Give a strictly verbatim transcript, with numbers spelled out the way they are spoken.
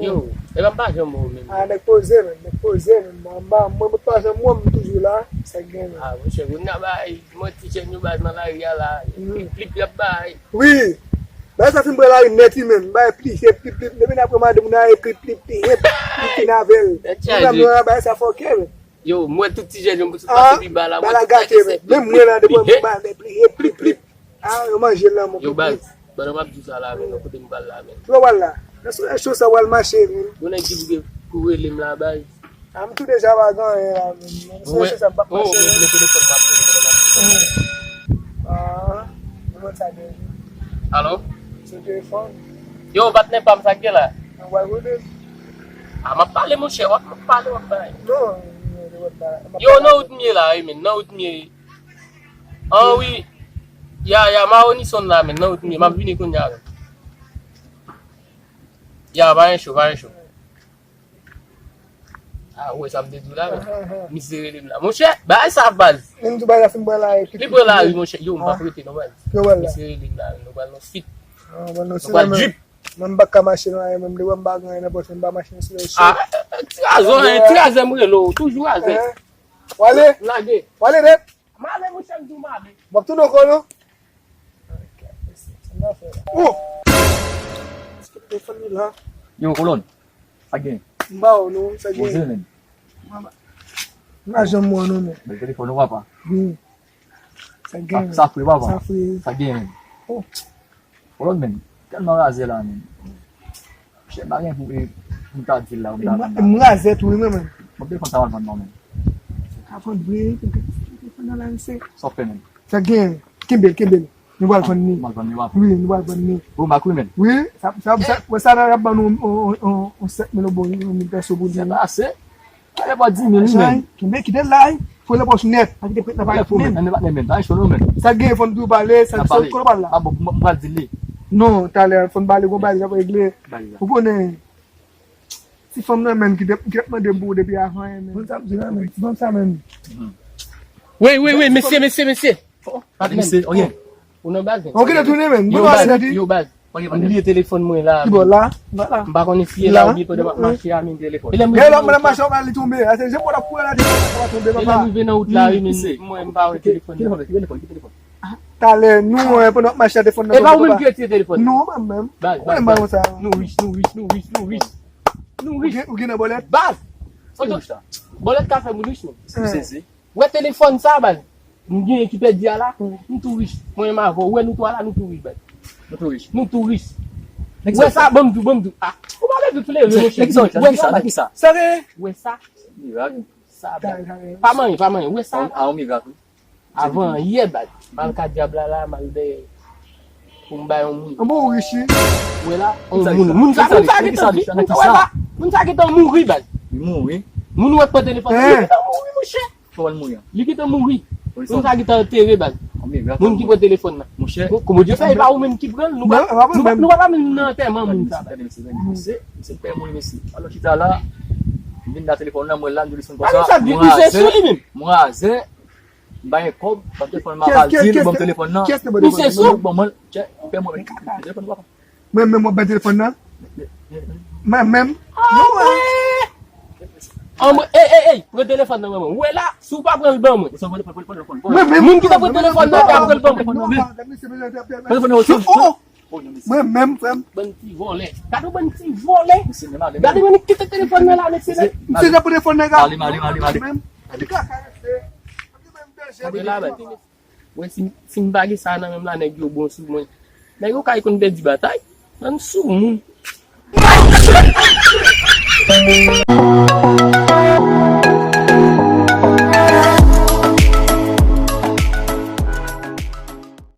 Yo, e pa m pa janm wè w menm. Ah, nèg poze, menm, nèg poze, menm. Mwen, mwen, mwen pa janm wè w, m toujou la, sa k gen, menm. Ah, monchè, kounye a bay, mwen ti jèn yo baz nan lari a la. Plip, plip, y ap bay. Wi. Bagay sa fin pran lari nèt, wi, menm. Bagay plip, plip, plip. Depi n ap pran madanm, nou ale plip, plip, plip, plip, plip, fin avè l. Nèt chaje. Bagay sa fòkè, menm. Yo, m wè tout ti jèn yo sou pase pi ba la, mwen tout gate, menm. Menm mwen la, depi mwen ba, men plip, plip, plip. Ah, yo manje l nan men. Yo, baz, pandan m ap di w sa la, men, nan kote m pral la, men. Ki bò w pral la? Nan solèy cho sa w pral mache, men. Gon nèg ki bouke pou rele m la, baz. Ah, m tou deja pa gen anyen la, men. Nan solèy cho sa m p ap mache, men. Mwen telefòn m ap rele, telefòn m ap rele. Ah, ou konn sa deja. Alo? Se telefòn. Yo, patnè pa m, sa k gen la? Mwen pral rele. Ah, m ap pale, monchè, w ap, m ap pale, w ap bay. Non, non, non, w ap bay. Yo, nan wout m ye la, wi, men, nan wout m ye. An wi. Ya, ya, Maronison la, men, nan wout m ye, m ap vini kounye a, men. Ya, pa gen cho, pa gen cho. Ah, ou wè sa m te di w la, men. Misye rele m la. Monchè, bagay sa, baz. Menm tou bagay la fin pran lari. Li pran lari, monchè. Yo, m p ap rete, non, baz. Yo, wè la. Misye rele m la, nou pral nan fit. Ah, nou pral nan sit, nou pral drip. Mwen, m pa ka mache nan lari, menm, depi m pa gen anyen nan pòch mwen, m pa mache nan solèy cho. Ah, ti razè, ti razè m rele w, toujou razè. W ale? Lage. W ale nèt? M ale, monchè, m di w m ale. W ap tounen ankò, non? Oh! Èske telefòn li la? Yo, kolòn. Sa gen? M ba w, non, sa gen. Poze, men. M pa janm wè w, non, men. Bèl telefòn, non, papa. Wi. Sa gen. Sa fre, papa. Sa fre. Sa gen, men. Oh. Kolòn, men. Tèlman razè la, men. Chè, pa gen pou, pou m ta di l la, pou m ta vann la. M razè tou, wi, mwen menm. Bon, telefòn sa w ap vann non, men. Sa ka vann vre, wi, telefòn nan la, misye. Sa w fè, men? Sa gen, kenbe l, kenbe l. Nou pral vann li. Nou pral vann li, w ap. Wi, nou pral vann li. Bon, m ak wi, men. Wi, sa, sa, sa, wè sa la, y ap ban nou on, on, on, on sèt mil bon, on mil pèso pou li. Se pa ase. Talè pa di mil, wi, men. Kenbe, kite l la, wi. Fouye nan pòch nèt. Pa kite prèt la pa menm. Menm, pa cho non, men. Sa gen, fò n tou pale, sa, sa, kote w pral la? Ah, bon, m, m pral di li. Non, talè, fò n pale, gon bagay k ap regle. Ou konnen, ti fanm nan, men, ki te, ki t ap mande m pou ou depi avan, men. Bon, sa, ti fanm sa, men. Wi, wi, wi, mesye, mesye, mesye. Pati misye, ok. Ou nan baz, men. Ok, retounen, men. Yo, baz, yo, baz. M bliye telefòn mwen la. Ki bò la? M pa konnen si e la oubyen pandan m ap mache a, men telefòn. E lè m rive nan wout la, li tonbe. Ase, jan pou l ap kouri la, telefòn sa va tonbe, papa. E lè m rive nan wout la, wi, men mwen, m pa wè telefòn nan. Ki telefòn? Ki telefòn? Talè, nou, eh, pandan w ap mache a, telefòn nan tonbe, papa. E pa ou menm ki retire telefòn nan? Non, mwen menm. Baz, baz, baz. Nou rich, nou rich, nou rich, nou rich. Nou rich. Ou gen, ou gen nan bòlèt? Baz! Bòlèt ka fè moun rich, men. M sezi. Wè telefòn sa, baz. M genyen ki pèdi a la. M tou rich. Mwen menm avè w. Wè nou twa la, nou tou rich, baz. Nou tou rich. Nou tou rich. Wè sa, ban m di w, ban m di w. Ah, ou pa bezwen klere, monchè. Wè sa, baz. Sa gen? Wè sa. Mirak. Sa, baz. Pa manyen, pa manyen. Wè sa. A, on mirak, wi. Avan yè, baz. M al ka dyab la, la, m al dèyè. Pou m bay yon moun. An bon, ou rich, wi. Wè la, yon moun. Moun sa, moun sa gentan viv, moun sa wè la. Moun sa gentan mouri, baz. Li mouri. Moun wè k pran telefòn nan, li gentan mouri, monchè. Kòman l mouri a? Li gentan mouri. Moun sa gentan antere, baz. Moun ki pran telefòn nan. Monchè. Kòman Dye fè, e pa ou menm ki pran l, nou pa, nou pa, nou pa menm nan antèman moun sa, baz. Misye, misye pè mouri, mesye. Alò, chita la, m vin nan telefòn nan, mwen la, m di li sou konsa. Misye sou li menm. Mwen razè. M pa gen kòb, ban m telefòn nan, m al di l, ban m telefòn nan. Misye sou. Ban mwen, tchè, fè mwen, telefòn nan. Mwen menm, w ap ban telefòn nan? Mwen menm. Anmwe, ey, ey, ey, pran telefòn nan, mwen menm. Ou wè la, si w pa pran l, ban mwen. Mwen menm. Moun ki ta pran telefòn nan, ki ap pran l, ban mwen. Mwen menm, frè m. Bann ti vòlè. Gade yon bann ti vòlè. Gade mwen kite telefòn nan la, mesye. Misye te pran telefòn nan, gade. Gade la, bèl. Wè si, si m pa gen sa nan men m la, nèg yo bon sou mwen. Nèg yo kay konn pèdi batay. Nan sou moun.